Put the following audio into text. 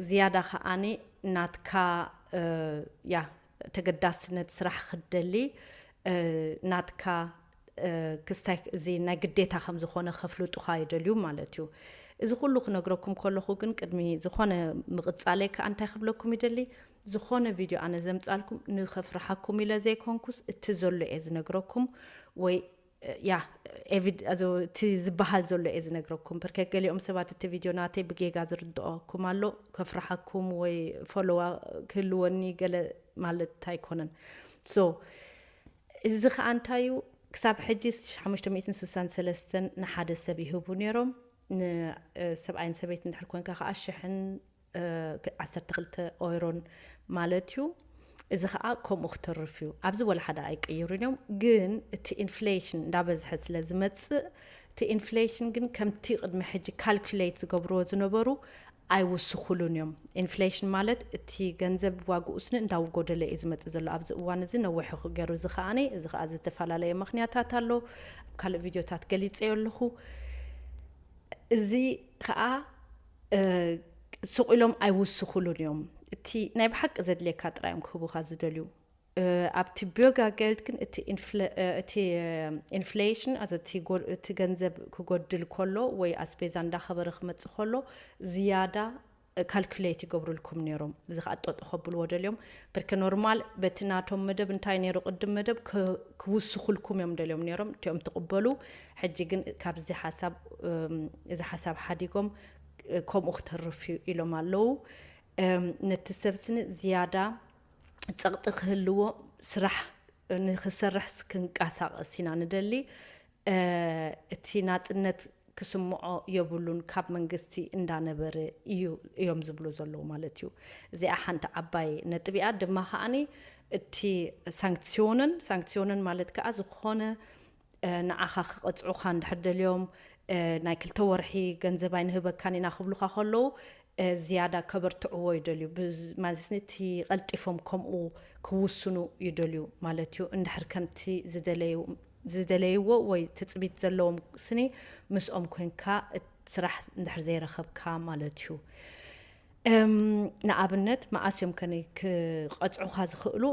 ዝያዳ ከዓኒ ናትካ ያ ተገዳስነት ስራሕ ክትደሊ ናትካ ክስታይ እዚ ናይ ግዴታ ከም ዝኾነ ከፍልጡኻ ይደልዩ ማለት እዩ። እዚ ኩሉ ክነግረኩም ከለኹ ግን ቅድሚ ዝኾነ ምቕጻለይ ከዓ እንታይ ክብለኩም ይደሊ፣ ዝኾነ ቪድዮ ኣነ ዘምጻልኩም ንኸፍርሓኩም ኢለ ዘይኮንኩስ እቲ ዘሎ እየ ዝነግረኩም ወይ ያ እቲ ዝበሃል ዘሎ እየ ዝነግረኩም። ብርከት ገሊኦም ሰባት እቲ ቪድዮ ናተይ ብጌጋ ዝርድኦኩም ኣሎ፣ ከፍርሓኩም ወይ ፎሎዋ ክህልወኒ ገለ ማለት ኣይኮነን። ሶ እዚ ከዓ እንታይ እዩ፣ ክሳብ ሕጂ ሓሙሽተ ሚእትን ስሳን ሰለስተን ንሓደ ሰብ ይህቡ ነይሮም። ንሰብኣይን ሰበይትን ድሕር ኮንካ ከዓ ሽሕን ዓሰርተ ክልተ ኦይሮን ማለት እዩ። እዚ ከዓ ከምኡ ክተርፍ እዩ። ኣብዚ ወላ ሓደ ኣይቅይሩን እዮም። ግን እቲ ኢንፍሌሽን እንዳበዝሐ ስለ ዝመፅእ፣ እቲ ኢንፍሌሽን ግን ከምቲ ቅድሚ ሕጂ ካልኩሌት ዝገብርዎ ዝነበሩ ኣይውስኹሉን እዮም። ኢንፍሌሽን ማለት እቲ ገንዘብ ዋግኡ ስኒ እንዳጎደለ እዩ ዝመፅእ ዘሎ ኣብዚ እዋን እዚ ነዊሑ ገይሩ። እዚ ከዓኒ እዚ ከዓ ዝተፈላለየ ምክንያታት ኣሎ። ኣብ ካልእ ቪድዮታት ገሊፀዮ ኣለኹ። እዚ ከዓ ስቕ ኢሎም ኣይውስኹሉን እዮም። እቲ ናይ ብሓቂ ዘድልየካ ጥራይ እዮም ክህቡኻ ዝደልዩ። ኣብቲ ቢዮጋ ገልድ ግን እቲ ኢንፍሌሽን እቲ ገንዘብ ክጎድል ከሎ ወይ ኣስቤዛ እንዳኸበረ ክመፅእ ከሎ ዝያዳ ካልኩሌት ይገብሩልኩም ነይሮም። እዚ ከዓ ጠጦ ከብልዎ ደልዮም። ብርክ ኖርማል በቲ ናቶም መደብ እንታይ ነይሩ ቅድም መደብ ክውስኹልኩም እዮም ደልዮም ነይሮም እቲኦም ትቕበሉ። ሕጂ ግን ካብዚ ሓሳብ እዚ ሓሳብ ሓዲጎም ከምኡ ክተርፍ እዩ ኢሎም ኣለዉ። ነቲ ሰብ ስኒ ዝያዳ ፀቕጢ ክህልዎ ስራሕ ንክሰርሕ ክንቀሳቐስ ኢና ንደሊ። እቲ ናፅነት ክስምዖ የብሉን ካብ መንግስቲ እንዳነበረ እዩ እዮም ዝብሉ ዘለዉ ማለት እዩ። እዚኣ ሓንቲ ዓባይ ነጥቢኣ ድማ ከዓኒ እቲ ሳንክሲዮንን ሳንክሲዮንን ማለት ከዓ ዝኾነ ንዓኻ ክቐፅዑኻ እንድሕር ደልዮም ናይ ክልተ ወርሒ ገንዘብ ኣይንህበካን ኢና ክብሉኻ ከለዉ ዝያዳ ከበርትዕዎ ይደልዩ። ማለት እቲ ቀልጢፎም ከምኡ ክውስኑ ይደልዩ ማለት እዩ። እንድሕር ከምቲ ዝደለይዎ ወይ ትፅቢት ዘለዎም ስኒ ምስኦም ኮንካ ስራሕ እንድሕር ዘይረኸብካ ማለት እዩ። ንኣብነት መኣስ እዮም ከ ክቐፅዑኻ ዝኽእሉ?